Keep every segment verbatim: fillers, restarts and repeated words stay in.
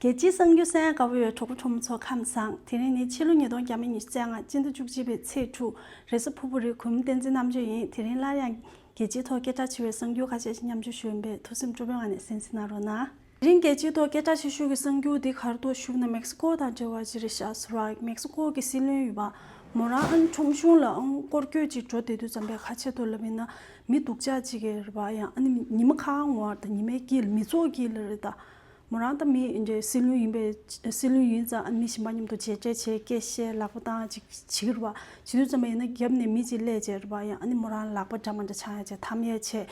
རྒྱལ་སྤྱིའི་གསར་འགྱུར་གསན་ག་བར་ཡོད་གྲོགས་པོ་གྲོགས་མོ་ཚོ་ཁམས་བཟང་། དེ་རིང་ནི་ཕྱི་ལོ་ཉིས་སྟོང་ཉི་ཤུ་རྩ་ལྔ་སྤྱི་ཟླ་བཅུ་གཅིག་པའི་ཚེས་དྲུག་རེས་གཟའ་ཕུར་བུ་རེད། གུས་མོ་བསྟན་འཛིན་རྣམ་དཔྱོད་ཡིན། དེ་རིང་སླར་ཡང་རྒྱལ་སྤྱིའི་ཐོག་སྐད་གྲགས་ཆེ་བའི་གསར་འགྱུར་ཁ་ཤས་ཤིག་མཉམ་སྤྱོད་ཞུ་ཡིན་པས་ཐུགས་སེམས་སྤྲོ་པོའི་ངང་ནས་གསན་གཟིགས་གནང་རོགས་གནང་། དེ་རིང་རྒྱལ་སྤྱིའི་ཐོག་སྐད་གྲགས་ཆེ་ཤོས་ཀྱི་གསར་འགྱུར་འདི་ག་རེ་འདུག་ཞུས་ན་མེག་སི་ཀོ་དང་འབྲེལ་བ་ཅིག་རེད་ཤག་ཟེར་བ། མེག་སི་ཀོ་གི་སྲིད་བློན་ཡོད་པ་མོ་རང་ཨ་ནི་ཁྲོམ་གཞུང་ལ་ཨང་སྐོར་སྐྱོད་ཅིག་འགྲོ་བསྡད་དུས་ཙམ་པའི་ཁ་ཆེ་ཐོག་ལ་མིན་ན་མི་སྡུག་ཅག་ཅིག་གིས་རེད་པ། ཡང་ཨ་ནི་ཉི་མ་ཁ་ངོ་བར་དང་ཉི་མའི་དཀྱིལ་མི་ཚོགས་དཀྱིལ་ལ་རེད་ད། མོ་རང་ད་མི་འདྲའི་སྲིད་བློན་ཡིན་པའི་སྲིད་བློན་ཡིན་ཙང་ཨ་མི་གཞན་པ་མཉམ་དུ་མཇལ་འཕྲད་བྱས་སྐད་བཤད་ལག་པ་བཏང་ཅིག་བྱེད་ཀྱི་རེད་པ། བྱེད་དུས་ཙམ་པ་ཡིན་ན་རྒྱབ་ནས་མི་གཅིག་སླེབས་བྱས་རེད་པ། ཡང་ཨ་ནི་མོ་རང་ལག་པ་འདྲ་མ་འདྲ་འཆང་ཡ་བྱས་འཐམ་ཡ་བྱས།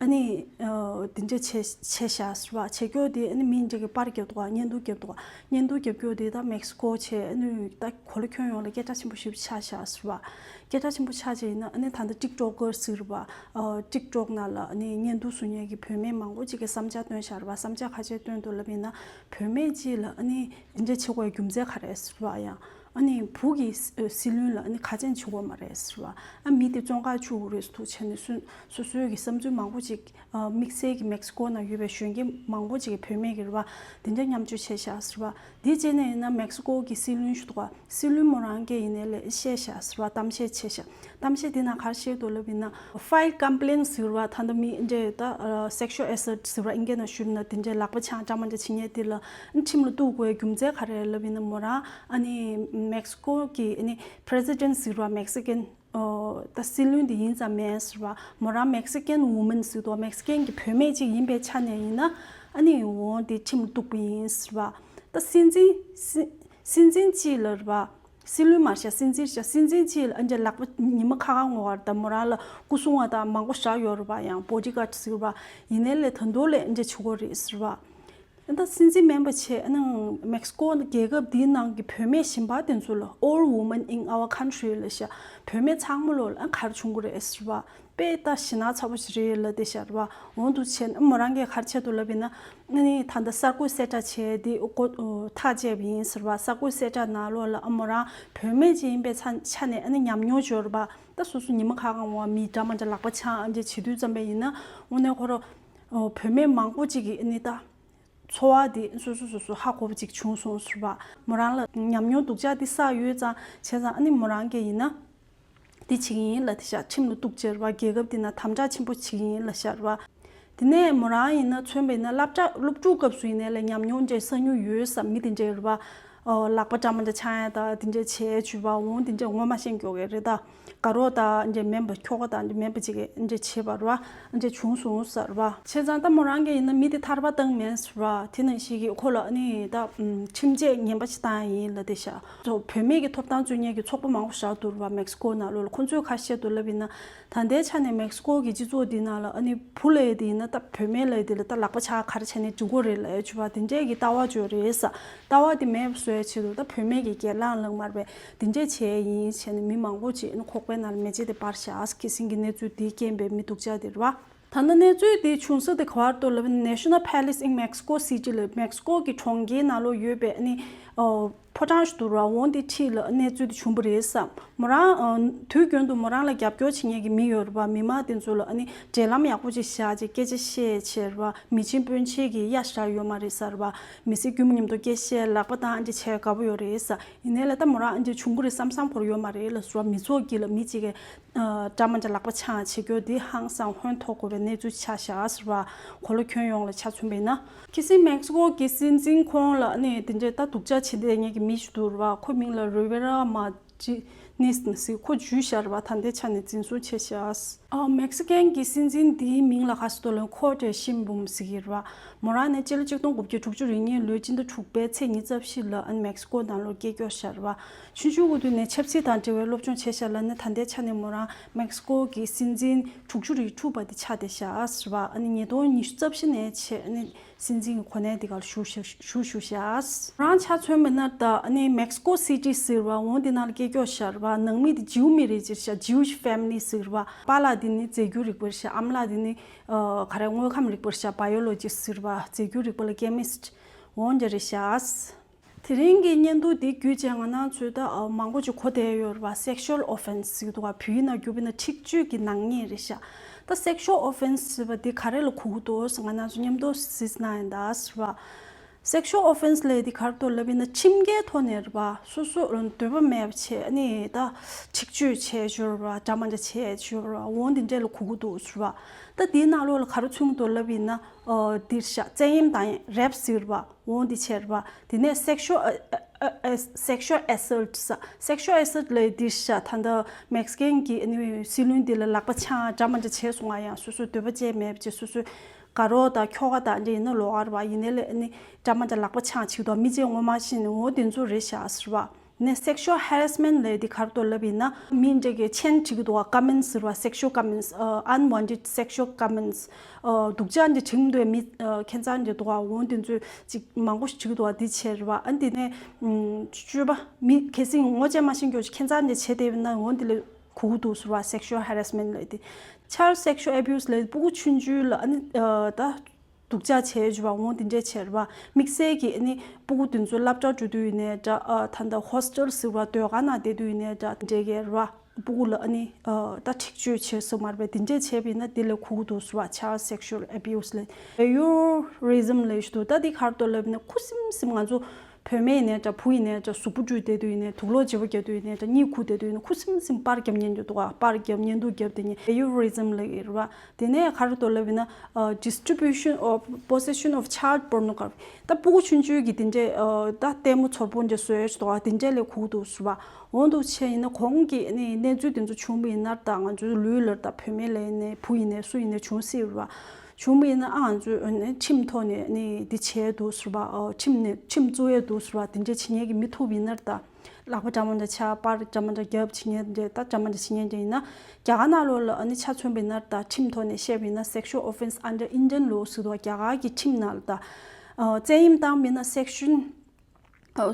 ཨ་ནི་ཨ་དེ་འདྲ་བྱས་བྱས་བཞག་ཟེར་བ། བྱེད་སྐྱོ་དེ་ཨ་ནི་མི་འདྲ་གི་པར་རྒྱབ་འདུག་ག་བརྙན་ཐུང་རྒྱབ་འདུག་ག་བརྙན་ཐུང་རྒྱབ་སྐྱོ་དེ་ད་མེག་སི་ཀོ་བྱས། ཨ་ནི་ད་གོ་ལ་ཁྱོན་ཡོངས་ལ་སྐད་གྲགས་ཆེན་པོ་ཞིག་ཆགས་བཞག་ཟེར་བ། སྐད་གྲགས་ཆེན་པོ་ཆགས་བྱས་ཡིན་ན་ཨ་ནི་ད་ལྟ་ཊིག་ཊོག་གར་ཟེར་བ། ཨ་ཊིག་ཊོག་ནང་ལ་ཨ་ནི་བརྙན་ཐུང་བཟོ་མཁན་གྱི་བུད་མེད་མང་པོ་ཅིག་གིས་བསམ་འཆར་བཏོན་བཞག་རེད་པ། བསམ་འཆར་ཁ་ཤས་བཏོན་འདུག་ལབ་ཡིན་ན། བུད་མེད་ཅིག་ལ་ཨ་ནི་དེ་འདྲ་བྱེད་དགོས་རྒྱུ་མཚན་ག་རེ་ཟེར་བ། ཡང་ཨ་ནི་བུ་གི་སྲིད་བློན་ལ་ཨ་ནི་ཁ་ཆེམས་བྱེད་དགོས་མ་རེད་ཟེར་བ། ཨ་མི་དེ་བཙོན་ཁང་བཅུག་དགོས་རེད་ཟེར་འདུག་བྱས་ནས་སོ་སོ་སོའི་གི་བསམ་ཚུལ་མང་པོ་ཅིག་ཨ་དམིགས་བསལ་གྱི་མེག་སི་ཀོ་ནང་ཡོད་པའི་གཞོན་སྐྱེས་མང་པོ་ཅིག་གིས་བུད་མེད་ཀྱི་རེད་པ། དེ་འདྲ་མཉམ་སྤྱོད་བྱས་བཞག་ཟེར་བ། དེ་རྗེས་ནས་ཡིན་ན་མེག་སི་ཀོ་གི་སྲིད་བློན་ཞུ་འདུག་ག་སྲིད་བློན་མོ་རང་གིས་ཡིན་ནའི་ལས་བཤད་བཞག་ཟེར་བ། གཏམ་བཤད་བྱས་བཞག་གཏམ་བཤད་དེ་ནང་ག་རེ་བཤད་འདུག་ལབ་ཡིན་ན། ཕའིལ་ཀམ་པི་ལེན་ཟེར་བ། ད་ལྟ་མི་འདྲ་ད་སེག་ཤུ་ཨལ་ཨེ་སོལ་ཊི་ཟེར་བ་ཨིན་སྐད་ནང་ཞུས་ན་དེ་འདྲའི་ལག་པ་འཆང་འདྲ་མ་འདྲ་བྱེད་མཁན་དེ་ལ་ཁྲིམས་ལ་གཏུག་དགོས་རྒྱུ་མཚན་ག་རེ་ལབ་ཡིན་ན། མོ་རང་ཨ་ནི་མེག་སི་ཀོ་གི་ཨ་ནི་པི་རེ་སི་ཌེན་ཊི་ཟེར་བ་མེག་སི་ཀན་ད་སྲིད་བློན་དེ་ཡིན་ཙམ་མིན་ཟེར་བ། མོ་རང་མེག་སི་ཀན་ཝུ་མེན་ཟེར་དུས་མེག་སི་ཀན་གྱི་བུད་མེད་ཅིག་ཡིན་པའི་ཆ་ནས་ཡིན་ན་ཨ་ནི་འོ་དེ་ཁྲིམས་ལ་གཏུག་པ་ཡིན་ཟེར་བ། ད་སྲིད་འཛིན་སྲིད་སྲིད་འཛིན་གཅིག་ལ་རེད་པ། སྲིད་བློན་མ་རེད་ཤག་སྲིད་འཛིན་རེད་ཤག་སྲིད་འཛིན་གཅིག་ལ་ཨ་འདྲ་ལག་པ་ཉི་མ་ཁ་ཁ་ངོ་བར་དང་མོ་རང་ལ་སྐུ་སྲུང་བ་དང་མང་པོ་བཞག་ཡོད་རེད་པ། ཡང་བོ་ཌི་གཱ་ཌི་ཟེར་བ། ཡིན་ནའི་ལས་ད་དུང་ལས་ཨ་འདྲ་བྱེད་དགོས་རེད་ཟེར་བ། ད་སྲིད་འཛིན་མིན་པ་བྱས་ཨ་ནི་མེག་སི་ཀོ་རྒྱལ་ཁབ་འདིའི་ནང་གི་བུད་མེད་གཞན་པ་དེ་ཚོ་ལ། All women in our country ལབ་ཤག་བུད་མེད་ཚང་མ་ལོ་ལ་ཨ་ག་རེ་བྱུང་གི་རེད་ཟེར་བ། དཔེ་ད་ཞེད་སྣང་ཚ་པོ་ཞིག་རེད་ལབ་བསྡད་ཤག་རེད་པ། འོ་འདུག་བྱས་ན་མོ་རང་གིས་ག་རེ་བྱས་འདུག་ལབ་ཡིན་ན། ཨ་ནི་ད་ལྟ་གསར་འགོད་གསལ་བསྒྲགས་བྱས་དེ་འགོ་ཐག་བཅད་པ་ཡིན་ཟེར་བ། གསར་འགོད་གསལ་བསྒྲགས་ནང་ལོགས་ལ་ཨ་མོ་རང་བུད་མེད་ཅིག་ཡིན་པའི་ཆ་ཆ་ནས་ཨ་ནི་ཉམས་མྱོང་ཡོད་རེད་པ། ད་སོ་སོ་ཉི་མ་ཁ་ཁ་ངོ་མི་འདྲ་མ་འདྲ་ལག་པ་འཆང་ཨ་འདྲ་བྱེད་དུས་ཙམ་པ་ཡིན་ན་དངོས་གནས་ཁོ་རང་བུད་མེད་མང་པོ་ཅིག་གིས་ཨ་ནི་ད། འཚོ་བ་དེ་སོ་སོ་སོ་སོ་ཧ་གོ་བ་ཅིག་བྱུང་སོང་ཟེར་བ། མོ་རང་ལ་ཉམས་མྱོང་སྡུག་ཅག་དེ་བསགས་ཡོད་ཙང་བྱས་ཙང་ཨ་ནི་མོ་རང་གིས་ཡིན་ན་དེ་བྱེད་ཀྱི་ཡིན་ལབ་བསྡད་ཤག་ཁྲིམས་ལ་གཏུག་བྱས་རེད་པ། རྒྱལ་ཁབ་དེ་ནང་དམ་དྲག་ཆེན་པོ་བྱེད་ཀྱི་ཡིན་ལབ་ཤག་རེད་པ། དེ་ནས་མོ་རང་ཡིན་ན་མཚོན་པ་ཡིན་ན་སློབ་གྲྭ་སློབ་ཕྲུག་སྐབས་སུ་ཡིན་ནའི་ལས་ཉམས་མྱོང་འདྲ་བསགས་མྱོང་ཡོད་ས་མི་དེ་འདྲ་རེད་པ། ཨོ་ལག་པ་འདྲ་མ་འདྲ་འཆང་ཡ་ད་དེ་འདྲ་བྱས་བྱུས་པ་འོང་དེ་འདྲ་ངོ་མ་ཤེས་མཁན་ཡོད་རེད་ད། དགའ་རོགས་དང་འདྲ་མིན་པ་ཁྱོ་ག་དང་འདྲ་མིན་པ་ཅིག་གིས་འདྲ་བྱས་པ་རེད་པ། འདྲ་བྱུང་སོང་ཟེར་བ། བྱས་ཙང་ད་མོ་རང་གིས་ཡིན་ན་མི་དེ་ཐར་པ་བཏང་མེད་ཟེར་བ། དེ་ནང་བཞིན་གྱི་ཁོ་ལ་ཨ་ནི་ད་ཁྲིམས་ཆད་ངན་པ་ཞིག་བཏང་ཡ་ཡིན་ལབ་བསྡད་ཤག་བུད་མེད་ཀྱི་ཐོབ་ཐང་རྩོད་མཁན་གྱི་ཚོགས་པ་མང་པོ་བཞག་འདུག་རེད་པ། མེག་སི་ཀོ་ནང་ལོགས་ལ། ཁོ་ཚོས་ག་རེ་བཤད་འདུག་ལབ་ཡིན་ན། ད་ལྟའི་ཆ་ནས་མེག་སི་ཀོ་གི་སྤྱི་ཚོགས་འདི་ནང་ལ་ཨ་ནི་བུ་ལབ་ཡ་དེ་ཡིན་ན་ད་བུད་མེད་ལབ་ཡ་དེ་ལ་ད་ལག་པ་འཆང་ག་རེ་བྱས་ནས་འགྲིག་གི་རེད་ལབ་ཡ་བྱུས་པ་དེ་འདྲས་ཀྱི་ལྟ་བ་ཅིག་ཡོད་རེད་ཟེར། ལྟ་བ་དེ་མེད་པ་བཟོ་ཡ་ཆེད་དུ་ད་བུད་མེད་ཀྱི་སྒེར་ལངས་ལབ་མ་རེད་པས། དེ་འདྲས་བྱས་ཡིན་བྱས་ནས་མི་མང་པོ་ཅིག་ཨ་ནི་ཁོག་པའི་ནང་ལ་མེ་ལྕེ་དེ་འབར་བཞག་ཁ་སང་གི་གནས་ཚུལ་དེའི་རྐྱེན་པས་མི་སྡུག་ཅག་དེ་རེད་པ། ད་ནི་གནས་ཚུལ་དེ་བྱུང་ས་དེ་ག་པར་འདུག་ལབ་ན། National Palace in Mexico City ལ་མེག་སི་ཀོ་གི་གྲོང་ཁྱེར་ནང་ལོགས་ཡོད་པའི་ཨ་ནི་ཨོ་ཕོ་བྲང་ཞིག་འདུག་ར། འོང་དེ་འཁྲིས་ལ་གནས་ཚུལ་དེ་བྱུང་བ་རེད་ཟེར། མོ་རང་ཨ་དུས་རྒྱུན་དུ་མོ་རང་ལ་རྒྱབ་སྐྱོར་བྱེད་མཁན་གྱི་མི་ཡོད་རེད་པ། མི་མང་དེ་ཚོ་ལ་ཨ་ནི་འབྲེལ་ལམ་ཡག་པོ་ཅིག་བཞག་ཅིག་སྐད་ཆ་བཤད་བྱས་རེད་པ། མི་ཆེན་དཔོན་ཆེན་གྱི་གཡའ་བཞག་ཡོད་མ་རེད་ཟེར་རེད་པ། མི་སེར་རྒྱུན་མི་མཉམ་དུ་སྐད་བཤད་ལག་པ་བཏང་ཨ་འདྲ་བྱས་དགའ་པོ་ཡོད་རེད་ཟེར། ཡིན་ནའི་ལ་ད་མོ་རང་ཨ་འདྲ་བྱུང་གི་རེད་བསམ་བསམ་ཁོ་རང་ཡོད་མ་རེད་ལབ་ཟེར་བ། མི་ཚོགས་དཀྱིལ་ལ་མི་གཅིག་གིས། ཨ་འདྲ་མ་འདྲ་ལག་པ་འཆང་བྱེད་རྒྱུ་འདི་ཧང་སང་ཧོན་ཐོར་དགོས་པའི་གནས་ཚུལ་ཆགས་བཞག་ཟེར་བ། གོ་ལ་ཁྱོན་ཡོངས་ལ་ཆ་མཚོན་པ་ཡིན་ན། ཁ་སང་མེག་སི་ཀོ་གི་སྲིད་འཛིན་ཁོང་ལ་ཨ་ནི་དེ་འདྲའི་ད་སྡུག་ཅག་བྱེད་བསྡད་མཁན་གྱི་མི་ཞིག་འདུག་རེད་པ། ཁོ་མིང་ལ་རི་ཝེ་ར་མ་ཇི་ནིས་ཟེར། ཁོ་འཇུས་བཞག་རེད་པ། ད་ལྟའི་ཆ་ནས་འཛིན་བཟུང་བྱས་བཞག་ཨ་མེག་སི་ཀན་གྱི་སྲིད་འཛིན་འདིའི་མིང་ལ་ག་ཟེར་འདུག་ལབ་ན་ཁོ་ཏྲེ་ཤིན་བུམ་ཟེར་གྱི་རེད་པ། མོ་རང་ནི་སྤྱི་ལོ་ཆིག་སྟོང་དགུ་བརྒྱ་དྲུག་ཅུ་རེ་གཉིས་ལོའི་སྤྱི་ཟླ་དྲུག་པའི་ཚེས་ཉི་ཤུ་རྩ་བཞི་ལ་ཨ་ནི་མེག་སི་ཀོ་ནང་ལོགས་སྐྱེས་སྐྱོ་བཞག་རེད་པ། ཆུང་ཆུང་གི་དུས་ནས་ཆབ་སྲིད་དང་འབྲེལ་བའི་སློབ་སྦྱོང་བྱས་བཞག་ལབ་ནས་ད་ལྟའི་ཆ་ནས་མོ་རང་མེག་སི་ཀོ་གི་སྲིད་འཛིན་དྲུག་ཅུ་རེ་དྲུག་པ་དེ་ཆགས་བསྡད་བཞག་ཟེར་བ། ཨ་ནི་ཉིས་སྟོང་ཉི་ཤུ་རྩ་བཞི་ནས་བྱས་ཨ་ནི་སྲིད་འཛིན་གྱི་གོ་གནས་དེ་གར་བཞུགས་བཞུགས་བཞུགས་བཞག་མོ་རང་ཆ་མཚོན་པ་ན་ད་ཨ་ནི་མེག་སི་ཀོ་སི་ཊི་ཟེར་བ་འོང་དེ་ནང་ལ་སྐྱེས་སྐྱོ་བཞག་རེད་པ། ནང་མི་དེ་ཇིའུ་མི་རིགས་ཅིག་རེད་ཤག Jewish family ཟེར་བ། པཱ་ལགས་དེ་ནི་རྫས་འགྱུར་རིག་པ་རེད་ཤག་ཨ་མ་ལགས་དེ་ནི་ཨ་ག་རེ་དངོས་ཁམས་རིག་པ་རེད་ཤག Biologist ཟེར་བ། རྫས་འགྱུར་རིག་པ་ལ་ཀེ་མི་སི་ཊི་འོང་དེ་རེད་ཤག་དེ་རིང་གི་བརྙན་ཐུང་འདི་བརྒྱུད་བྱས་ང་རང་ཚོས་ད་ཨ་མང་པོ་ཅིག་གོ་བསྡད་ཡོད་རེད་པ། Sexual offence ཟེར་གྱི་འདུག་ག་བོད་ཡིག་ནང་བསྒྱུར་བ་ཡིན་ན་འཁྲིག་སྤྱོད་ཀྱི་ནག་ཉེས་རེད་ཤག་ད་sexual offence ཟེར་བ་འདི་ག་རེ་ལ་གོ་གི་འདུག་ཟེར་ང་རང་ཚོ་མཉམ་དུ་གཟིགས་ན་ཡིན་ད་ཟེར་བ། Sexual offence ལབ་དེ་ག་རེ་འདུག་ལབ་ཡིན་ན། ཁྲིམས་འགལ་ཐོག་ནས་རེད་པ། སོ་སོ་འདོད་པ་མེད་པ་བྱས་ནས་ད་འཁྲིག་སྤྱོད་བྱས་ཞོར་བ། འདྲ་མ་འདྲ་བྱས་ཞོར་བ། འོ་འདི་འདྲས་ལ་གོ་གི་འདུག་ཟེར་བ། ད་དེའི་ནང་ལོགས་ལ་ག་རེ་ཚུད་འདུག་ལབ་ཡིན་ན། ཨ་འདིར་བཞག་བཙན་གཡེམ་དང་རེབ་ཟེར་བ། འོ་འདི་བྱས་རེད་པ། དེ་ནས་sexual ཨ་ཨ་ཨ་sexual assault ཟེར། sexual assault ལབ་དེ་བཞག་ད་ལྟ་མེག་སི་ཀན་གྱི་ཨ་ནི་སྲིད་བློན་འདི་ལ་ལག་པ་འཆང་། འདྲ་མ་འདྲ་བྱས་སོང་ང་། ཡང་སོ་སོའི་འདོད་པ་ཅན་མེད་པ་བྱས། སོ་སོའི་དགའ་རོགས་དང་ཁྱོ་ག་དང་འདྲ་ཡིན་ན་ལོགས་ཀ་རེད་པ། ཡིན་ནའི་ལས་ཨ་ནི་འདྲ་མ་འདྲ་ལག་པ་འཆང་བྱེད་ཀྱི་འདུག་མི་གཅིག་ངོ་མ་ཤེས་ནས། འོ་དེ་ཚོ་རེད་བཞག་ཟེར་བ། ནས་sexual harassment ལབ་དེ་ག་རེ་འདུག་ལབ་ཡིན་ན། མི་འདྲ་གི་མཆན་བྲིས་ཀྱི་འདུག་ག comments ཟེར་བ། sexual comments ཨ་unwanted sexual comments ཨ་སྡུག་ཅག་འདྲ་བྲིས་འདུག་མི་ཨ་ཁྱད་མཚར་འདྲ་འདུག་ག་འོ་དེ་ཚོ་ཅིག་མང་པོ་ཞིག་བྲིས་ཀྱི་འདུག་ག་འདི་བྱས་རེད་པ། ཨ་འདི་ནས་ཨམ་སྤྱོད་པ་མི་གལ་སྲིད་ངོ་ཅན་མ་ཤེས་མཁན་ཅིག་ཁྱད་མཚར་འདྲ་བྱས་བསྡད་པ་ཡིན་ན། འོ་འདི་ལ་གོ་གི་འདུག་ཟེར་བ། sexual harassment ལབ་དེ། child sexual abuse ལབ་དེ་སྤུ་གུ་ཆུང་ཆུང་ལ་ཨ་ནི་ཨ་ད་སྡུག་ཅག་བྱས་ཡོད་པ། འོ་དེ་འདྲས་བྱས་རེད་པ། དམིགས་བསལ་གྱི་ཨ་ནི་སྤུ་གུ་དེ་ཚོ་སློབ་གྲྭ་འགྲོ་དུས་ཡིན་ནའི་འདྲ། ཨ་ད་ལྟ་ཧོ་སི་ཊེལ་ཟེར་བ་སྡོད་སྒར་ནང་བསྡད་དུས་ཡིན་ནའི་འདྲ། དེ་འདྲས་ཀྱི་རེད་པ། སྤུ་གུ་ལ་ཨ་ནི་ཨ་ད་འཁྲིག་སྤྱོད་བྱས་སོང་མ་རེད་པས། དེ་འདྲས་བྱས་པ་ཡིན་ན་དེ་ལ་གོ་གི་འདུག་ཟེར་བ། child sexual abuse ལབ། voyeurism ལབ་ཞིག་འདུག་ད་དེ་ག་རེ་འདུག་ལབ་ན། ཁུ་སིམ་སིམ་ང་ཚོ་བུད་མེད་ཡིན་ནའི་འདྲ། བུ་ཡིན་ནའི་འདྲ། གཟུགས་པོ་བཀྲུས་བསྡད་དུས་ཡིན་ནའི། དུག་ལོག་བརྗེ་པོ་རྒྱག་དུས་ཡིན་ནའི་འདྲ། གཉིད་ཁུག་བསྡད་དུས་ཡིན་ནའི། ཁུ་སིམ་སིམ་པར་རྒྱབ་མཁན་འདྲ་འདུག་ག་པར་རྒྱབ། བརྙན་ཐུང་རྒྱབ། དེ་ནས་voyeurism ལབ་ཀྱི་རེད་པ། དེ་ནས་ག་རེ་འདུག་ལབ་ཡིན་ན། ཨ་distribution or possession of child pornography ད་སྤུ་གུ་ཆུང་ཆུང་གི་དེ་འདྲས་ཨ་ད་ལྟད་མོ་ཚོར་པོ་འདྲ་བཟོས་ཡོད་འདུག་ག་དེ་འདྲས་ལ་གོ་གི་འདུག་ཟེར་བ། འོ་འདུག་བྱས་ཡིན་ན། གོང་གི་ཨ་ནི་གནས་ཚུལ་དེ་ཚོ་བྱུང་བ་ཡིན་ན་ད། ང་ཚོའི་ལུས་ལ་ད་བུད་མེད་ལ་ཡིན་ནའི་བུ་ཡིན་ནའི་སུ་ཡིན་ནའི་བྱུང་སྲིད་རེད་པ། བྱུང་བ་ཡིན་ན་ཨ་ང་ཚོས་ཨ་ནི་ཁྲིམས་ཐོག་ནས་ཨ་ནི་འདི་བྱས་འདུག་ཟེར་བ། ཨ་ཁྲིམས་ནས་ཁྲིམས་བཙུགས་ཡས་འདུག་ཟེར་བ། དེ་འདྲས་བྱེད་མཁན་གྱི་མི་ཐུག་པ་ཡིན་ན་ད། ལག་པ་འདྲ་མ་འདྲ་འཕྱག་པར་འདྲ་མ་འདྲ་རྒྱབ་བྱེད་མཁན་འདྲ། ད་འདྲ་མ་འདྲ་བྱེད་མཁན་འདྲ་ཡིན་ན། རྒྱ་གར་ནང་ལོགས་ལ་ཨ་ནི་ཆ་མཚོན་པ་ཡིན་ན་ད། ཁྲིམས་ཐོག་ནས་བཤད་པ་ཡིན་ན། sexual offence under Indian law ཟེར་འདུག་རྒྱ་གར་གྱི་ཁྲིམས་ནང་ལ་ད། ཨ་བཙན་གཡེམ་བཏང་བ་ཡིན་ན་section ཨ་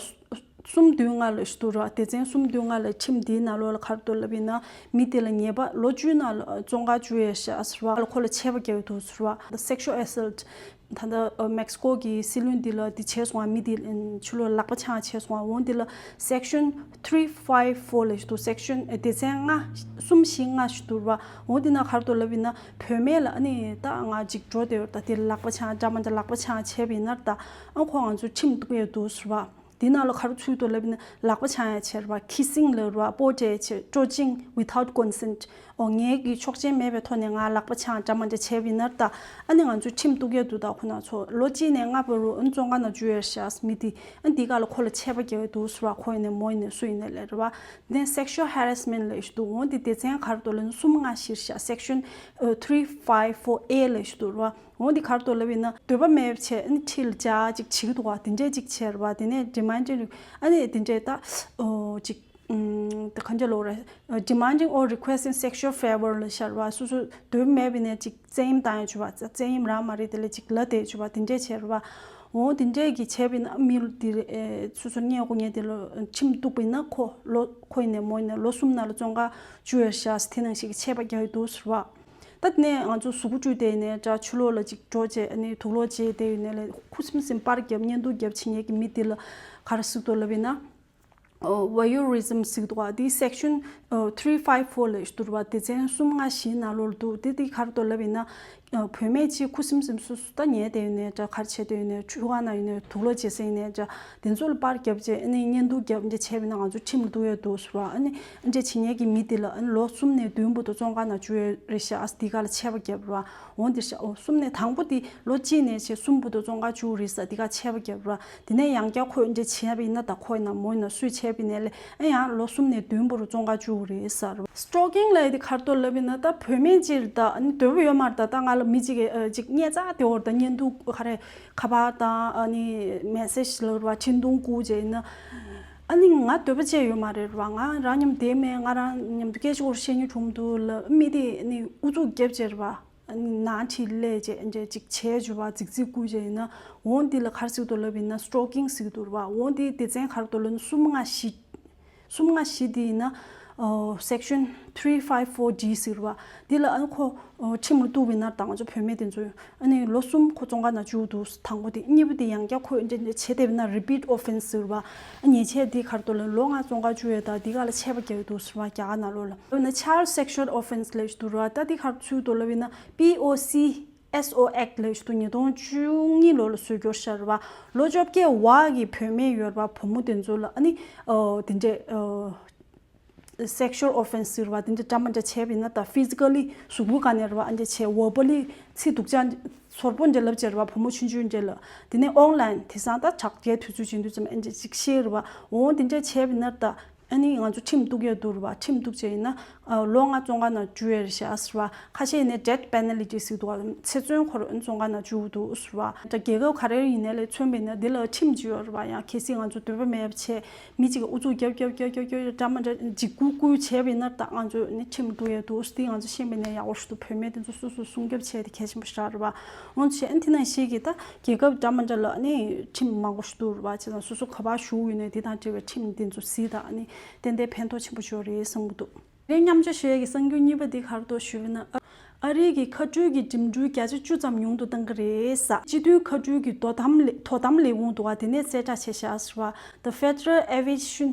གསུམ་བདུན་ལྔ་ལ་ཞིག་འདུག་ར། སྡེ་ཚན་གསུམ་བདུན་ལྔ་ལ། ཁྲིམས་འདིའི་ནང་ལོགས་ལ་ག་རེ་འདུག་ལབ་ཡིན་ན། མི་དེ་ལ་ཉེས་པ་ལོ་བཅུའི་ནང་ལ་བཙོན་ཁང་བཅུག་ཡས་བཞག་ཟེར་བ། ཁོ་ལ་ཆད་པ་བརྒྱབ་འདུག་ཟེར་བ། sexual assault ད་ལྟ་ཨ་མེག་སི་ཀོ་གི་སྲིད་བློན་འདི་ལ་འདི་བྱས་སོང་བ། མི་འདི་ཕྱི་ལོགས་ལག་པ་འཆང་བྱས་སོང་བ། འོ་འདི་ལ་section three five four ལ་ཞིག་འདུག section ཨ་སྡེ་ཚན་ལྔ། གསུམ་བཞི་ལྔ་ཞིག་འདུག་ར། འོ་འདི་ནང་ག་རེ་འདུག་ལབ་ཡིན་ན། བུད་མེད་ལ་ཨ་ནི་ད་ང་ཅིག་འགྲོ་བསྡད་ཡོད། ད་དེ་ལ་ལག་པ་འཆང་། འདྲ་མ་འདྲ་ལག་པ་འཆང་བྱས་པ་ཡིན་ན་ད། ཨ་ཁོ་ང་ཚོ་ཁྲིམས་གཏུག་ཡས་འདུག་ཟེར་བ། དེ་ནང་ལ་ག་རེ་ཚུད་འདུག་ལབ་ན། ལག་པ་འཆང་ཡ་བྱས་རེད་པ། kissing ལབ་རེད་པ། སྤོ་སྤྲད་བྱས། approaching without consent ཨོ་ངའི་གི་ཆོག་མཆན་མེད་པའི་ཐོག་ནས་ང་ལག་པ་འཆང་འདྲ་མ་འདྲ་བྱས་པ་ཡིན་ན་ད། ཨ་ནི་ང་ཚོས་ཁྲིམས་གཏུག་ཡ་འདུག་ད་ཁོ་ན་ཚོ་ལོ་གཅིག་ནས་ལྔ་བར་དུ་ཨ་ནི་བཙོན་ཁང་ནང་འཇུག་ཡ་བཞག་མི་དེ། ཨ་ནི་དེ་ག་ལ་ཁོ་ལ་ཆད་པ་རྒྱག་ཡ་འདུག་ཟེར་བ། ཁོ་ཡིན་ནའི་མོ་ཡིན་ནའི་སུ་ཡིན་ནའི་ལས་རེད་པ། དེ་ནས་sexual harassment ལབ་ཞིག་འདུག་འོ་དེ་སྡེ་ཚན་ག་རེ་འདུག་ལབ་ན་གསུམ་ལྔ་བཞི་བཞག section three five four A ལབ་ཞིག་འདུག་རེད་པ། འོ་འདི་ག་རེ་འདུག་ལབ་ཡིན་ན། འདོད་པ་མེད་པ་བྱས་ཨ་ནི་ཁྲིམས་ལ་འཇགས་ཅིག་བྱེད་ཀྱི་འདུག་པ། དེ་འདྲས་ཅིག་བྱས་རེད་པ། དེ་ནས་demanding ཨ་ནི་དེ་འདྲས་ད་ཨོ་ཅིག་ཨུམ་ད་གང་ཅི་ལབ་རེད། demanding or requesting sexual favor ལབ་བྱས་རེད་པ། སོ་སོ་འདོད་པ་མེད་པ་ཡིན་ནའི་ཅིག་བཙན་གཡེམ་བཏང་ཡ་བྱས་པ། བཙན་གཡེམ་རང་མ་རེད། དེ་ལ་ཅིག་ལབ་བསྡད་བྱས་པ། དེ་འདྲས་བྱས་རེད་པ། འོ་དེ་འདྲས་ཀྱི་བྱས་པ་ཡིན་ན་མི་དེ་ཨེ་སོ་སོ་གཉེན་ཉེ་དེ་ལ་ཁྲིམས་གཏུགས་པ་ཡིན་ན་ཁོ་ལོ་ཁོ་ཡིན་ནའི་མོ་ཡིན་ནའི་ལོ་གསུམ་ནང་ལ་བཙོན་ཁང་བཅུག་ཡ་བཞག་དེ་ནང་བཞིན་གྱི་ཆད་པ་རྒྱག་ཡ་འདུག་ཟེར་བ། ད་དེ་ནས་ང་ཚོ་གཟུགས་པོ་བཀྲུས་བསྡད་ནས་འདྲ། ཕྱི་ལོགས་ལ་ཅིག་འགྲོ་བྱས་ཨ་ནི་དུག་ལོག་བྱས་བསྡད་ཡོད་ནའི་ལས། ཁུ་སིམ་སིམ་པར་རྒྱབ་བརྙན་ཐུང་རྒྱབ་བྱེད་མཁན་གྱི་མི་དེ་ལ་ག་རེ་ཟེར་གྱི་འདུག་ལབ་ཡིན་ན། ཨོ་voyeurism ཟེར་གྱི་འདུག་པ། དེ་section three five four ལབ་ཀྱི་འདུག་པ། སྡེ་ཚན་གསུམ་ལྔ་བཞིའི་ནང་ལོགས་ལ་འདུག་དེ་དེ་ག་རེ་འདུག་ལབ་ཡིན་ན། བུད་མེད་ཅིག་ཁུ་སིམ་སིམ་སུ་སུ་ད་ཉལ་བསྡད་ཡོད་ནའི་འདྲ། ག་རེ་བྱས་བསྡད་ཡོད་ནའི་འདྲ། ཁྲུས་ཁང་ནང་ཡོད་ནའི་དུག་ལོག་བྱེད་ས་ཡིན་ནའི་འདྲ། དེ་ཚོ་ལ་པར་རྒྱབ་བྱས་ཨ་ནི་བརྙན་ཐུང་རྒྱབ་འདྲ་བྱས་པ་ཡིན་ན་ང་ཚོ་ཁྲིམས་ལ་གཏུག་ཡ་འདུག་ཟེར་བ། ཨ་ནི་འདྲ་བྱེད་མཁན་གྱི་མི་དེ་ལ་ཨ་ནི་ལོ་གསུམ་ནས་བདུན་བར་དུ་བཙོན་ཁང་ནང་བཅུག་ཡ་རེད་ཤག་ཨ་དེ་ག་ལ་ཆད་པ་བརྒྱབ་རེད་བ། འོ་འདི་ཤག་འོ་གསུམ་ནས་དང་པོ་དེ་ལོ་གཅིག་ནས་བྱས་གསུམ་བར་དུ་བཙོན་ཁང་བཅུག་རེད་ཟེར། དེ་ག་ཆད་པ་བརྒྱབ་རེད་བ། དེ་ནས་ཡང་བསྐྱར་ཁོས་འདྲ་བྱས་པ་ཡིན་ན་ད་ཁོ་ཡིན་ན་མོ་ཡིན་ན་སུས་བྱས་པ་ཡིན་ནའི་ལས་ཨ་ཡང་ལོ་གསུམ་ནས་བདུན་བར་དུ་བཙོན་ཁང་བཅུག་རེད་ཟེར། Stalking ལབ་ཡ་དེ་ག་རེ་འདུག་ལབ་ཡིན་ན། ད་བུད་མེད་ཅིག་ད་ཨ་ནི་འདོད་པ་ཡོད་མ་རེད། ད་ད་ང་ལ་མི་ཅིག་གིས་ཨ་ཅིག་བརྙས་བཅགས་དེ་འོར་ད་བརྙན་ཐུང་ག་རེ་ཁ་པར་དང་ཨ་ནི་message ལབ་རེད་བ། འཕྲིན་ཐུང་བསྐུར་བྱས་ཡིན་ན། ཨ་ནི་ང་འདོད་པ་ཅིག་ཡོད་མ་རེད་བ། ང་རང་མཉམ་བསྡད་མེད། ང་རང་མཉམ་དུ་སྐད་ཆ་སྐོར་བཤད་སྙིང་བྲོ་མི་འདུག་ལབ། མི་དེ་ཨ་ནི་ཨུ་ཚུགས་རྒྱབ་བྱས་རེད་བ། ཨ་ནི་ནང་ཁྲིད་སླེབས་བྱས་འདྲ་ཅིག་བྱས་བྱས་བ་རྫིག་རྫིག་བསྐུར་བྱས་ཡིན་ན། འོ་འདི་ལ་ག་རེ་ཟེར་གྱི་འདུག་ལབ་ཡིན་ན། Stalking ཟེར་གྱི་འདུག་རེད་བ། འོ་འདི་སྡེ་ཚན་ག་རེ་འདུག་ལབ་ན་གསུམ་ལྔ་བཞི། གསུམ་ལྔ་བཞི་འདི་ཡིན་ན། ཨོ་section three five four G ཟེར་བ། འདི་ལ་ཨ་ནི་ཁོ་ཨོ་ཁྲིམས་ལ་གཏུགས་པ་ཡིན་ན་ད་ང་ཚོ་བུད་མེད་དེ་ཚོ་ཨ་ནི་ལོ་གསུམ་ཁོ་བཙོན་ཁང་ནང་བཅུག་འདུག་དང་པོ་དེ། གཉིས་པ་དེ་ཡང་བསྐྱར་ཁོས་འདི་འདྲ་བྱས་བསྡད་པ་ཡིན་ན་repeat offence ཟེར་བ། ཨ་ཉེས་ཆད་འདི་ག་རེ་འདུག་ལབ་ན་ལོ་ལྔ་བཙོན་ཁང་བཅུག་ཡས་ད་འདི་ག་ལ་ཆད་པ་བརྒྱབ་འདུག་ཟེར་བ་རྒྱ་གར་ནང་ལོགས་ལ། ཡང་ན་child sexual offence ལབ་ཀྱི་འདུག་རེད་བ། ད་འདི་ག་རེ་ཚུད་འདུག་ལབ་ཡིན་ན་P O C ཨེས་ཨོ་ཨེག་ལབ་ཞིག་འདུག་ཉིས་སྟོང་བཅུ་གཉིས་ལོ་ལ་བཟོས་ཡོད་རེད་ཤག་རེད་བ། ལོ་བཅོ་བརྒྱད་བར་གྱི་བུད་མེད་ཡོད་རེད་བ། བུ་མོ་དེ་ཚོ་ལ་ཨ་ནི་ཨོ་དེ་འདྲས་ཨོ་sexual offence ཟེར་བ་དེ་འདྲས་འདྲ་མི་འདྲ་བྱས་པ་ཡིན་ན། ད་ཕི་ཛི་ཀ་ལི་གཟུགས་པོའི་སྒང་ནས་རེད་བ། ཨ་འདྲས་བྱས། ཝར་བ་ལི་ཚིག་སྡུག་ཅག་ཚོར་པོ་འདྲས་ལབ་བྱས་རེད་བ། བུ་མོ་ཆུང་ཆུང་འདྲས་ལ། དེ་ནས་ཨོན་ལན་དེང་སང་ད་དྲ་རྒྱའི་དུས་ཚོད་ཅིག་ཡིན་དུས་ཙམ་ཨ་འདྲས་ཅིག་བཤད་རེད་བ། འོ་དེ་འདྲས་བྱས་པ་ཡིན་ན་ད། ཨ་ནི་ང་ཚོ་ཁྲིམས་གཏུག་ཡ་འདུག་རེད་བ། ཁྲིམས་གཏུག་བྱས་ཡིན་ན་ཨ་ལོ་ལྔ་བཙོན་ཁང་ནང་འཇུ་ཡ་རེད་ཤག་ཟེར་བ། ཁ་ཤས་ཡིན་ནའི་death penalty ཟེར་འདུག་བ། ཚེ་བཙོན་འཁོར་བཙོན་ཁང་ནང་འཇུ་འདུག་ཟེར་བ། ད་རྒྱལ་ཁབ་ག་རེ་ཡིན་ནའི་ལས་མཚོན་པ་ཡིན་ན་འདི་ལ་ཁྲིམས་ཅིག་ཡོད་རེད་བ། ཡང་གལ་སྲིད་ང་ཚོ་འདོད་པ་མེད་པ་བྱས། མི་གཅིག་གིས་ཨུ་ཚུགས་རྒྱབ་རྒྱབ་རྒྱབ་རྒྱབ་རྒྱབ་འདྲ་མི་འདྲ་འཇིགས་སྐུལ་སྐུལ་བྱས་པ་ཡིན་ན་ད་ང་ཚོ་ནི་ཁྲིམས་གཏུག་ཡ་འདུག་ཟེར། དེ་ང་ཚོ་ཤེས་པ་ཡིན་ན་ཡག་པོ་ཞིག་འདུག་བུད་མེད་དེ་ཚོ་སོ་སོ་སྲུང་སྐྱོབ་བྱས་དེ་གལ་ཆེན་པོ་ཞིག་རེད་བ། འོན་ཏེ་ཨ་ནི་དེ་ནང་བཞིན་གྱི་ད་རྒྱལ་ཁབ་འདྲ་མི་འདྲ་ལ་ཨ་ནི་ཁྲིམས་མང་པོ་ཞིག་འདུག་རེད་བ། བྱས་ཙང་སོ་སོ་ག་པར་བཞུགས་ཡོད་ནའི་དེ་དང་འབྲེལ་བའི་ཁྲིམས་དེ་ཚོ་གཟིགས་དང་། ཨ་ནི་ཏན་ཏན་ཕན་ཐོགས་ཆེན་པོ་ཡོད་རེད་བསམ་གྱི་འདུག་དེ་མཉམ་སྤྱོད་ཞུ་ཡས་ཀྱི་གསར་འགྱུར་གཉིས་པ་འདི་ག་རེ་འདུག་ཞུས་པ་ན། ཨ་རི་གི་མཁའ་འགྲུལ་གྱི་འགྲིམ་འགྲུལ་བརྒྱ་ཆ་བཅུ་ཙམ་ཉུང་དུ་གཏང་གི་རེད་ཟེར། སྤྱི་མཐུན་མཁའ་འགྲུལ་གྱི་དོ་དམ་ལས་དོ་དམ་ལས་ཁུངས་འདུག་བ། དེ་ནས་གསལ་བསྒྲགས་བྱས་ཤག་ཟེར་བ། The Federal Aviation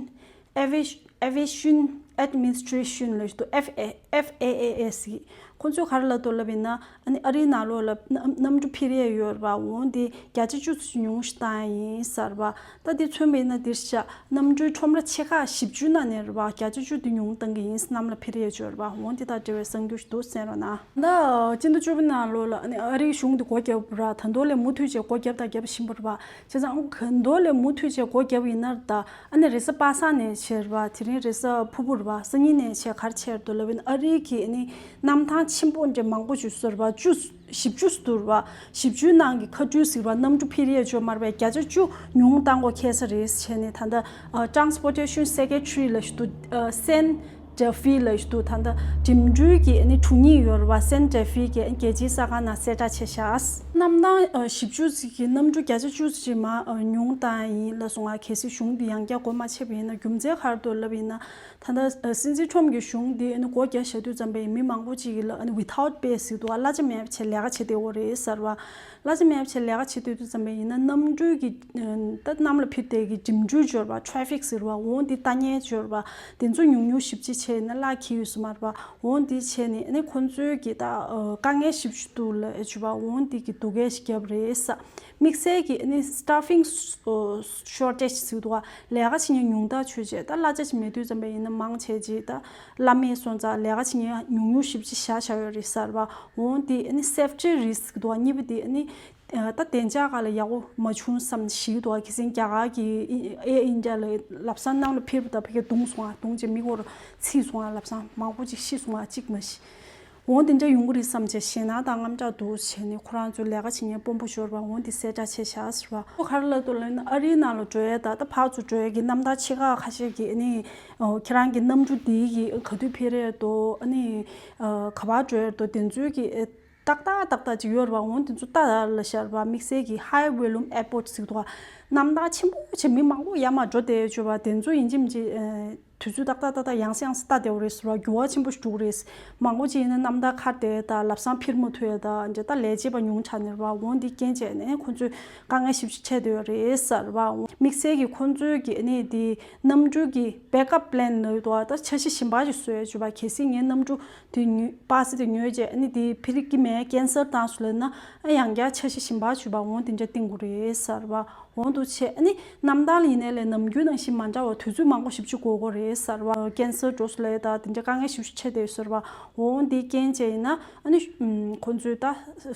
Aviation Aviation Administration ལབ་ཞིག་འདུག F A F A A S ཡིས། ཁོ་ཚོས་ག་རེ་ལབ་འདུག་ལབ་ཡིན་ན། ཨ་ནི་ཨ་རིའི་ནང་ལོགས་ལ་གནམ་གནམ་གྲུ་འཕུར་ཡས་ཡོད་རེད་བ། འོ་འདི་བརྒྱ་ཆ་བཅུ་ཙམ་ཉུང་ཞིག་བཏང་ཡ་ཡིན་ཟེར་བ། ད་འདི་མཚོན་པ་ཡིན་ན་འདིར་བཞག་གནམ་གྲུའི་ཁྲོམ་ར་ཆེ་ཁག་བཞི་བཅུ་ནང་ནས་རེད་བ། བརྒྱ་ཆ་བཅུ་འདི་ཉུང་བཏང་གི་ཡིན། གནམ་ལ་འཕུར་ཡས་ཡོད་རེད་བ། འོ་འདི་དང་འབྲེལ་བའི་གསར་འགྱུར་ཞིག་འདུག་གསན་རོགས་གནང་། ད་སྤྱི་ཟླ་བཅུ་པའི་ནང་ལོགས་ལ་ཨ་ནི་ཨ་རིའི་གཞུང་འདི་སྒོ་བརྒྱབ་པ་ར། ད་དུང་ལས་མུ་མཐུད་བྱས་སྒོ་བརྒྱབ་དང་བརྒྱབ་བཞིན་པ་རེད་བ། བྱས་ཙང་ཨ་ནི་ད་དུང་ལས་མུ་མཐུད་བྱས་སྒོ་བརྒྱབ་ཡིན་ན་ད། ཨ་ནི་རེས་གཟའ་པ་སངས་ནས་བྱས་རེད་བ། དེ་རིང་རེས་གཟའ་ཕུར་བུ་རེད་བ། སང་ཉིན་ནས་བྱས་ག་རེ་བྱས་རེད་འདུག་ལབ་ཡིན་ན། ཨ་རི་གི་ཨ་ནི་གནམ་ཐང་ཆེན་པོ་འདྲ་མང་པོ་ཞིག་བཟོས་རེད་བ། བཅུ་བཞི་བཅུ་ཙམ་འདུག་རེད་བ། བཞི་བཅུའི་ནང་གི་མཁའ་འགྲུལ་ཟེར་བ། གནམ་གྲུ་འཕུར་ཡས་ཅིག་ཡོད་མ་རེད་པས། བརྒྱ་ཆ་བཅུ་ཉུང་བཏང་དགོས་ཁེལ་ས་རེད་བྱས་ནས། ད་ལྟ་ཨ་Transportation Secretary ལབ་ཞིག་འདུག་ཨ་སན་ཌེ་ཧྥི་ལབ་ཞིག་འདུག་ད་ལྟ་འགྲིམ་འགྲུལ་གྱི་ཨ་ནི་དྲུང་ཉིད་ཡོད་རེད་བ། སན་ཌེ་ཧྥི་གི་ཨ་ནི་རྒྱལ་སྤྱིའི་གསར་ཁང་ནང་གསལ་བསྒྲགས་བྱས་ཤག་གནམ་ཐང་ཨ་བཞི་བཅུ་ཙམ་གྱི་གནམ་གྲུ་བརྒྱ་ཆ་བཅུ་ཙམ་མར་ཨ་ཉུང་བཏང་ཡིན་ལབ་སོང་ང་། གལ་སྲིད་གཞུང་འདི་ཡང་བསྐྱར་སྒོ་མ་ཕྱེ་བ་ཡིན་ན། རྒྱུ་མཚན་ག་རེ་འདུག་ལབ་ཡིན་ན། ད་ལྟ་ཨ་སྲིད་འཛིན་ཁྲོམ་གྱི་གཞུང་འདི་ཨ་ནི་སྒོ་རྒྱག་བཞག་དུས་ཙམ་པ་ཡིན་ན། མི་མང་པོ་ཅིག་གིས་ལ་ཨ་ནི་without pay ཟེར་འདུག་བ། གླ་ཆ་མེད་པ་བྱས་ལས་ཀ་བྱེད་བསྡད་ཡོད་རེད་ཟེར་བ། གླ་ཆ་མེད་པ་བྱས་ལས་ཀ་བྱེད་སྡོད་དུས་ཙམ་པ་ཡིན་ན། གནམ་གྲུ་གི་ཨ་ད་གནམ་ལ་འཕུར་བསྡད་ཀྱི་འགྲིམ་འགྲུལ་ཅིག་ཡོད་རེད་བ། ཊེ་ཕིག་ཟེར་བ། འོ་འདི་ལྟ་མཁན་ཅིག་ཡོད་རེད་བ། དེ་ཚོ་ཉུང་ཉུང་ཞེ་པོ་ཅིག་བྱས་ན་གླ་འཁྱེར་ཡོང་ས་མ་རེད་བ། འོ་འདི་བྱས་ནས་ཨ་ནི་ཁོང་ཚོའི་གི་ད་ཨ་དཀའ་ངལ་ཞེ་པོ་ཅིག་འདུག་ལབ་ཅིག་བ། འོ་འདི་གི་སྡུག་སྐད་ཞིག་བརྒྱབ་རེད་ཟེར། དམིགས་བསལ་གྱི་ཨ་ནི་staffing shortage ཟེར་འདུག་བ། ལས་ཀ་བྱེད་མཁན་ཉུང་ཐག་ཆོད་བྱས། ད་གླ་ཆ་ཅིག་མེད་དུས་ཙམ་པ་ཡིན་ན་མང་ཆེ་ཅིག་ད་གླ་མེད་སོང་ཙང་ལས་ཀ་བྱེད་མཁན་ཉུང་ཉུང་ཞེ་པོ་ཅིག་བཞག་བཞག་ཡོད་རེད་ཟེར་བ། འོ་འདི་ཨ་ནི་safety risk འདུག་བ། གཉིས་པ་འདི་ཨ་ནི་ད་བདེ་འཇགས་སྒང་ལ་ཡག་པོ་མ་བྱུང་བསམ་ཞིག་འདུག་བ། ཁ་སང་རྒྱ་གར་གྱི་Air India ལ་ལམ་སང་གནམ་ལ་འཕུར་བ་དང་ཕ་གིར་བརྡུངས་སོང་བ། བརྡུངས་བྱས་མི་སྐོར་ཚིག་སོང་བ། ལམ་སང་མང་པོ་ཅིག་ཤི་སོང་བ། གཅིག་མ་ཤི། འོ་དེ་འདྲ་ཡོང་གི་རེད་བསམ་བྱས་ཞེད་སྣང་དང་དངངས་སྐྲག་འདུག་བྱས་ནས་ཁོ་རང་ཚོའི་ལས་ཀ་བྱེད་མཁན་དཔོན་པོ་ཤོར་བ། འོ་འདི་གསལ་བསྒྲགས་བྱས་བཞག་ཟེར་བ། ཁོ་ག་རེ་ལབ་འདུག་ལབ་ན། ཨ་རིའི་ནང་ལ་འགྲོ་ཡས་དང་ད་ཕར་ཚུར་འགྲོ་ཡས་ཀྱི་གནམ་ཐང་ཆེ་ཁག་ཁ་ཤས་ཀྱིས་ཨ་ནི་ཁྱེད་རང་གི་གནམ་གྲུ་འདི་གི་ག་དུས་འཕུར་ཡས་འདུག་ཨ་ནི་ག་པར་འགྲོ་ཡས་འདུག་དེ་ཚོའི་གི་ཏག་ཏག་ཏག་ཏག་ཅིག་ཡོད་རེད་བ། འོ་དེ་ཚོ་ལྟ་ལ་བཞག་རེད་བ། དམིགས་བསལ་གྱི་high volume airport ཟེར་འདུག་བ། གནམ་ཐང་ཆེན་པོ་བྱས་མི་མང་པོ་ཡར་མར་འགྲོ་བསྡད་ཡོད་བ། དེ་ཚོ་ཡིན་གཅིག་མིན་གཅིག་ཨ། དུས་ཚོད་ཏག་ཏག་ཏག་ཏག་ཡང་སེ་ཡང་སེ་ལྟ་བསྡད་ཡོད་རེད་ཟེར་བ། འགྱུར་བ་ཆེན་པོ་ཞིག་འགྲོ་གི་རེད། མང་པོ་ཅིག་ཡིན་ན་གནམ་ཐང་ཁར་བསྡད་དང་ལམ་སང་འཕུར་མ་ཐུབ་ཡ་དང་། འདྲ་ད་ལས་བྱེད་པ་ཉུང་དྲགས་ནས་རེད་བ། འོ་འདི་རྐྱེན་བྱས་ནས་ཁོང་ཚོས་དཀའ་ངལ་ཞེ་པོ་ཅིག་འཕྲད་བསྡད་ཡོད་རེད་ཟེར་བ། དམིགས་བསལ་གྱི་ཁོང་ཚོའི་གི་ཨ་ནི་འདི་གནམ་གྲུ་གི་backup plan ལབ་འདུག་བ། ད་འཆར་གཞི་གཞན་པ་ཞིག་བཟོ་ཡ་བྱས་བ། གལ་སྲིད་ངའི་གནམ་གྲུ་དེ་ཉོས་པ་སེ་དེ་ཉོས་རྗེས་ཨ་ནི་དེ་འཕུར་གྱི་མེད། cancel བཏང་སོང་ལབ་ན། ཨ་ཡང་བསྐྱར་འཆར་གཞི་གཞན་པ་བྱས་བ། འོ་དེ་འདྲ་བཏིང་དགོས་རེད་ཟེར་བ། འོ་འདུག་བྱས། ཨ་ནི་གནམ་ཐང་ལ་ཡིན་ནའི་ལས་ནམ་རྒྱུན་ནང་བཞིན་མ་འདྲ་བ་དུས་ཚོད་མང་པོ་ཞེ་པོ་ཅིག་འགོར་གྱི་རེད་ཟེར་བ། cancel འགྲོ་སོང་ལབ་ཡ་དང་དེ་འདྲ་དཀའ་ངལ་ཞེ་པོ་ཅིག་འཕྲད་བསྡད་ཟེར་བ། འོ་འདི་རྐྱེན་བྱས་ཡིན་ན་ཨ་ནི་ཁོང་ཚོས་ད་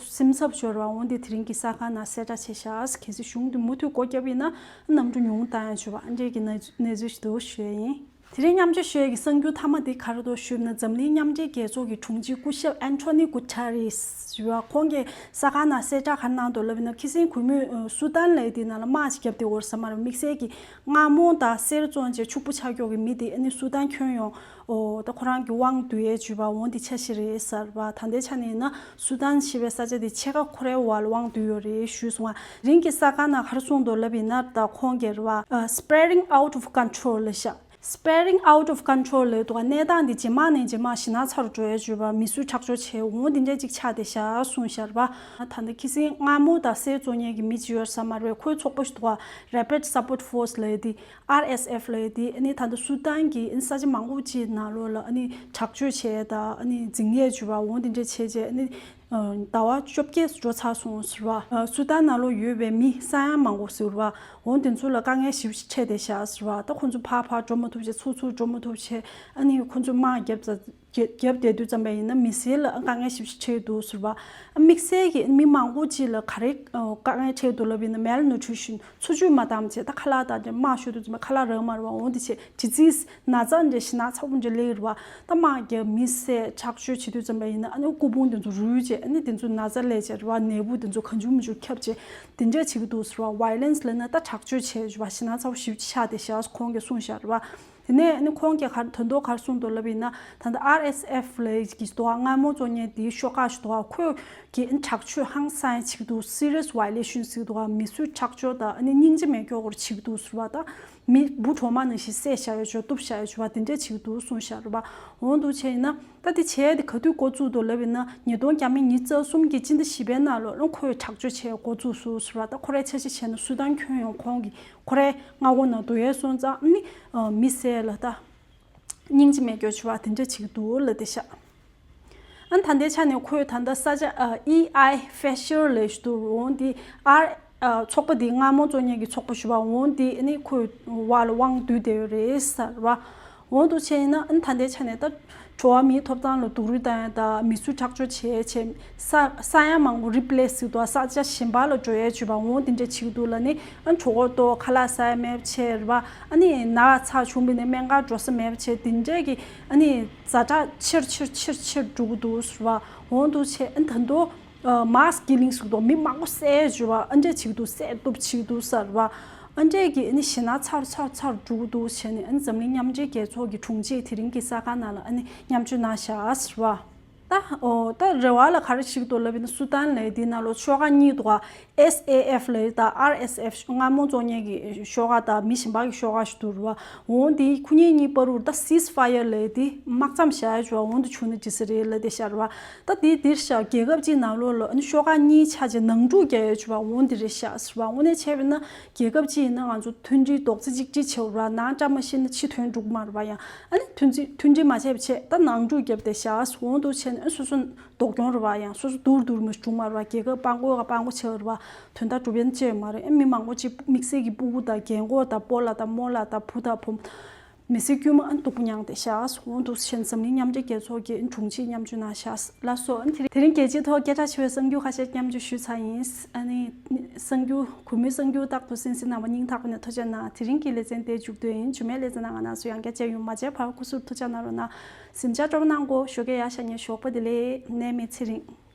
སེམས་འཚབ་ཤོར་བ། འོ་འདི་དེ་རིང་གི་གསར་ཁང་ནང་གསལ་བསྒྲགས་བྱས་ཤག་གལ་སྲིད་གཞུང་འདི་མུ་མཐུད་སྒོ་བརྒྱབ་ཡིན་ན་གནམ་གྲུ་ཉུང་བཏང་ཡ་བྱས་བ། ཨ་འདྲས་ཀྱི་གནས་གནས་ཚུལ་ཞིག་འདུག་ཞུ་ཡ་ཡིན། དེ་རིང་མཉམ་སྤྱོད་ཞུ་ཡས་ཀྱི་གསར་འགྱུར་མཐའ་མ་དེ་ག་རེ་འདུག་ཞུས་ན། འཛམ་གླིང་མཉམ་འབྲེལ་རྒྱལ་ཚོགས་ཀྱི་དྲུང་ཆེ་སྐུ་ཞབས་ཨན་ཐོ་ནི་གུ་ཐ་རེས་ཡོད། ཁོང་གིས་གསར་ཁང་ནང་གསལ་བསྒྲགས་ག་རེ་གནང་འདུག་ལབ་ན། ཁ་སང་གུས་མོས་སུ་དཱན་ལབ་ཡས་དེ་ནང་ལ་དམག་ཅིག་བརྒྱབ་བསྡད་ཡོད་རེད་ཟེར་མ་རེད། དམིགས་བསལ་གྱི་མངར་མོ་དང་གསེར་བཙོང་བྱས་ཕྱུག་པོ་ཆགས་ཀྱོག་གི་མི་དེ་ཨ་ནི་སུ་དཱན་ཁྱོན་ཡོངས་ཨོ་ད་ཁོ་རང་གི་དབང་བསྡུ་ཡས་བྱས་བ། འོ་འདི་འཆར་གཞི་རེད་ཟེར་བ། ད་ལྟའི་ཆ་ནས་ཡིན་ན་སུ་དཱན་ཞེས་པའི་ས་ཆ་དེ་ཕྱེད་ཀ་ཁོ་རའི་འོག་ལ་དབང་བསྡུས་ཡོད་རེད་ཞུས་སོང་བ། དེ་རིང་གི་གསར་ཁང་ནང་ག་རེ་གསུངས་འདུག་ལབ་ཡིན་ན། ད་ཁོང་གིས་རེད་བ། ཨ་spiraling out of control ལབ་ཤག Spiraling out of control ལབ་འདུག་ག་གནས་སྟངས་འདི་ཇེ་མང་ནས་ཇེ་མང་ཞེད་སྣང་ཚ་རུ་འགྲོ་ཡ་བྱས་བ། མི་གསོད་ཁྲག་སྦྱོར་བྱས། འོ་འདི་འདྲ་ཅིག་ཆགས་བསྡད་ཤག་གསུངས་ཤག་རེད་བ། ད་ལྟ་ཁ་སང་མངར་མོ་དང་གསེར་བཙོང་མཁན་གྱི་མི་ཅིག་ཡོད་ཟེར་མ་རེད། ཁོའི་ཚོགས་པ་ཞིག་འདུག་ག Rapid Support Force ལབ་ཡ་དེ། R S F ལབ་ཡ་དེ། ཨ་ནི་ད་ལྟ་སུ་དཱན་གྱི་ཨ་ནི་ས་ཆ་མང་པོ་ཅིག་ནང་ལོགས་ལ་ཨ་ནི་དྲག་སྤྱོད་བྱས་དང་ཨ་ནི་འཛིང་ཡས་བྱས་བ། འོ་འདི་འདྲ་བྱས་བྱས་ཨ་ནི་ ཟླ་བ་བཅོ་བརྒྱད་འགྲོ་ཚར་སོང་ཟེར་བ། སུ་དཱན་ནང་ལོགས་ཡོད་པའི་མི་ས་ཡ་མང་པོ་ཟེར་བ། འོ་དེ་ཚོ་ལ་དཀའ་ངལ་ཞེ་པོ་ཅིག་འཕྲད་བསྡད་ཤག་ཟེར་བ། ད་ཁོ་ཚོ་ཕར་ཕར་འགྲོ་མ་ཐུབ་བྱས། ཚུར་ཚུར་འགྲོ་མ་ཐུབ་བྱས། ཨ་ནི་ཁོ་ཚོས་དམག་བརྒྱབ་ཙང་། རྒྱབ་བསྡད་དུས་ཙམ་པ་ཡིན་ན་མི་སེར་ལ་དཀའ་ངལ་ཞེ་པོ་ཅིག་འཕྲད་འདུག་ཟེར་བ། དམིགས་བསལ་གྱི་མི་མང་པོ་ཅིག་ལ་ག་རེ་དཀའ་ངལ་འཕྲད་འདུག་ལབ་ཡིན་ན། མེལ་ནུ་ཊི་རི་ཤན། འཚོ་བཅུད་མ་འདང་བྱས། ད་ཁ་ལག་དང་དམག་ཤོར་དུས་ཙམ་པ་ཁ་ལག་རག་མ་རེད་བ། འོ་དེ་བྱས་ཌི་ཛིས་ན་ཚ་འདྲ་ཞེ་ན་ཚ་པོ་འདྲ་སླེབས་རེད་བ། ད་དམག་རྒྱབ། མི་བསད། དྲག་སྤྱོད་བྱེད་དུས་ཙམ་པ་ཡིན་ན་ཨ་ནི་སྐུ་ཕུང་དེ་ཚོ་རུལ་བྱས། ཨ་ནི་དེ་ཚོ་ན་ཚ་སླེབས་བྱས་རེད་བ། ནད་འབུ་དེ་ཚོ་གང་བྱུང་མང་བྱུང་ཁྱབ་བྱས། དེ་འདྲ་བྱེད་ཀྱི་འདུག་ཟེར་བ། ཝའི་ལེན་སི་ལབ་ན་ད་དྲག་སྤྱོད་བྱས་བྱས་པ། ཞེ་ན་ཚ་པོ་ཞེ་པོ་ཅིག་ཆགས་བསྡད་ཤག་ཁོང་གིས་གསུངས་བཞག་རེད་བ། དེ་ནས་ཨ་ནི་ཁོང་གིས་ག་རེ་ད་དུང་ག་རེ་གསུངས་འདུག་ལབ་ཡིན་ན། ད་ལྟ་ཨར་ཨེས་ཨེཕ་ལབ་ཀྱི་འདུག་ག་སྔ་མོ་བཙོང་མཁན་དེའི་ཤོག་ཁག་ཞིག་འདུག་ག་ཁོས་ཀྱིས་དྲག་སྤྱོད་ཧང་སང་བྱེད་ཀྱི་འདུག་སི་རི་ཡས་ཝའི་ལེ་ཤན་ཟེར་གྱི་འདུག་ག་མི་གསོད་ཁྲག་སྦྱོར་དང་ཨ་ནི་སྙིང་རྗེ་མེད་སྐྱོ་སྐོར་བྱེད་ཀྱི་འདུག་ཟེར་བ། ད་མི་བུ་གྲོག་མ་ནང་བཞིན་བསད་བཞག་ཡོད་ཆོག་གཏུབ་བཞག་ཡོད་ཆོག་པ་དེ་འདྲ་བྱེད་ཀྱི་འདུག་གསུངས་བཞག་རེད་བ། འོ་འདུག་བྱས་ཡིན་ན། ད་དེ་བྱས་དེ་ག་དུས་འགོ་བཙུགས་འདུག་ལབ་ཡིན་ན། ཉིས་སྟོང་བརྒྱ་མེད་ཉི་ཤུ་རྩ་གསུམ་གྱི་སྤྱི་ཟླ་བཞི་པའི་ནང་ལོགས་ལ་ཁོས་དྲག་སྤྱོད་བྱས་འགོ་བཙུགས་སོང་ཟེར་བ། ད་ཁོ་རའི་འཆར་གཞི་བྱས་ན་སུ་དཱན་ཁྱོན་ཡོངས་ཁོང་གིས་ཁོ་རའི་མངའ་ཁོངས་ནང་བསྡུ་ཡས་སོང་ཙང་ནི། མི་སེར་ལ་ད་སྙིང་རྗེ་མེད་སྐྱོ་བྱེད་པ་དེ་འདྲ་བྱེད་ཀྱི་འདུག་ལབ་བསྡད་ཤག་ཨ་ནི་ད་ལྟའི་ཆ་ནས་ཁོས་ད་ལྟ་ས་ཆ་ཨ་ཨི་ཨའི་ཧྥེ་ཤར་ལབ་ཀྱི་འདུག་འོ་འདི་ཨར་ཨ་ཚོགས་པ་འདི་མངའ་མོ་བཙོང་མཁན་གྱི་ཚོགས་པ་ཞུ་བ། འོ་འདི་ཨ་ནི་ཁོའི་བར་ལ་དབང་བསྡུས་བསྡད་ཡོད་རེད་ཟེར་བ། འོ་འདུག་བྱས་ཡིན་ན་ཨ་ནི་ད་ལྟའི་ཆ་ནས་ད་འགྲོ་བ་མིའི་ཐོབ་ཐང་ལ་སྡུག་རུས་བཏང་ཡ་དང་། མི་གསོད་ཁྲག་སྦྱོར་བྱས་བྱས་ས་ས་ཡ་མང་པོ་རི་པི་ལེ་སི་ཟེར་གྱི་འདུག་ས་ཆ་གཞན་པ་ལ་འགྲོ་ཡས་བྱེད་པ། འོ་འདི་འདྲ་བྱེད་ཀྱི་འདུག་ལབ་ནས། ཨ་ནི་གྲོད་ཁོག་ལྟོགས། ཁ་ལག་ཟ་ཡ་མེད་པ་བྱས་རེད་བ། ཨ་ནི་ན་ཚ་བྱུང་བ་ཡིན་ན་སྨན་ཁང་འགྲོ་ས་མེད་པ་བྱས། དེ་འདྲས་ཀྱི་ཨ་ནི་ཛ་དྲག་ཆེར་ཆེར་ཆེར་ཆེར་འགྲོ་གི་འདུག་ཟེར་བ། འོ་འདུག་བྱས། ཨ་ནི་ད་དུང་མཱས་ཀི་ལིང་ཟེར་གྱི་འདུག་མི་མང་པོ་བསད་བྱས་བ། ཨ་འདྲས་བྱེད་ཀྱི་འདུག་བསད་གཏུབ་བྱེད་ཀྱི་འདུག་ཟེར་བ། ཨ་འདྲས་ཀྱི་ཨ་ནི་ཞེ་ན་ཚ་རུ་ཚ་རུ་ཚ་རུ་འགྲོ་གི་འདུག་བྱས་ནས། ཨ་ནི་འཛམ་གླིང་མཉམ་འབྲེལ་རྒྱལ་ཚོགས་ཀྱི་དྲུང་ཆེ་དེ་རིང་གི་གསར་ཁང་ནང་ལ་ཨ་ནི་མཉམ་སྤྱོད་གནང་བཞག་ཟེར་བ། ད་འོ་ད་རེ་བ་ལ་ག་རེ་བྱེད་ཀྱི་འདུག་ལབ་ཡིན་ན། སུ་དཱན་ལབ་ཡ་དེའི་ནང་ལོགས་ཤོག་ཁག་གཉིས་འདུག་ག་ཨེས་ཨེ་ཨེཕ་ལབ་ཡ་དང་ཨར་ཨེས་ཨེཕ། མངའ་མོ་བཙོང་མཁན་གྱི་ཤོག་ཁག་དང་མི་གཞན་པ་གི་ཤོག་ཁག་ཞིག་འདུག་རེད་བ། འོ་འདི་ཁོ་གཉིས་གཉིས་བར་དུ་ད་སིས་ཕ་ཡར་ལབ་ཡ་དེ་དམག་མཚམས་བཞག་ཡ་བྱས་བ། འོ་འདི་བྱུང་ན་འགྲིག་ས་རེད་ལབ་བསྡད་ཤག་རེད་བ། ད་དེ་འདིར་བཞག་རྒྱལ་ཁབ་གཅིག་ནང་ལོགས་ལ་ཨ་ནི་ཤོག་ཁག་གཉིས་ཆགས་བྱས་ནང་འཁྲུག་རྒྱག་ཡ་བྱས་བ། འོ་འདི་རེད་ཤག་ཟེར་བ། དངོས་གནས་བྱས་པ་ཡིན་ན་རྒྱལ་ཁབ་གཅིག་ཡིན་ན་ང་ཚོ་མཐུན་སྒྲིལ་རྡོག་རྩ་གཅིག་སྒྲིལ་བྱས་པ་རེད་བ། ནང་བཀྲ་མ་ཤིས་ན་ཕྱི་དོན་འགྲུབ་མ་རེད་བ། ཡང་ཨ་ནི་མཐུན་སྒྲིལ་མཐུན་སྒྲིལ་མ་བྱས་པ་བྱས། ད་ནང་འཁྲུག་བརྒྱབ་བསྡད་ཤག་འོ་འདུག་བྱས་ནས་སོ་སོ་སྡུག་གྱོང་རེད་བ། ཡང་སོ་སོ་སྡུག་རུ་སྡུག་རུ་མ་བྱུང་མ་རེད་བ། རྒྱལ་ཁབ་དཔང་པོ་ག་དཔང་པོ་ཆགས་རེད་བ། དོན་དག་གྲུབ་ཡ་ཅི་ཡང་མ་རེད། ཨེ་མི་མང་པོ་ཅིག་དམིགས་བསལ་གྱི་སྤུ་གུ་དང་རྒན་གོག་དང་སྤོ་ལགས་དང་རྨོ་ལགས་དང་བུ་དང་བུ་མོ། མི་ཚེ་དཀྱུས་མ་ཨ་ནི་སྡུག་པོ་མྱངས་བསྡད་ཤག་འོ་འདུག་བྱས་ནས་འཛམ་གླིང་མཉམ་འབྲེལ་རྒྱལ་ཚོགས་ཀྱི་དྲུང་ཆེ་མཉམ་སྤྱོད་གནང་ཤག་ལགས་སོ། ཨ་ནི་དེ་རིང་རྒྱལ་སྤྱིའི་ཐོག་སྐད་གྲགས་ཆེ་བའི་གསར་འགྱུར་ཁ་ཤས་མཉམ་སྤྱོད་ཞུས་ཚར་ཡིན། ཨ་ནི་གསར་འགྱུར་གུས་མོའི་གསར་འགྱུར་རྟག་ཏུ་གསན་གཟིགས་གནང་བར་སྙིང་ཐག་པ་ནས་ཐུགས་རྗེ་གནང་། དེ་རིང་གི་ལེ་ཚན་དེ་མཇུག་བསྡུས་ཡིན། རྗེས་མའི་ལེ་ཚན་ནང་ང་རང་ཚོ་ཡང་བསྐྱར་མཇལ་ཡོང་། མ་མཇལ་བར་སྐུ་གཟུགས་ཐུགས་ཅག་གནང་རོགས་གནང་། གཟིམ་འཇགས་སྤྲོ་པོ་གནང་གོ་ཞོགས་ཀས་ཡར་ཞག་ཉལ་ཞོགས་པ་བདེ་ལེགས། ནད་མེད་ཚེ་རིང་།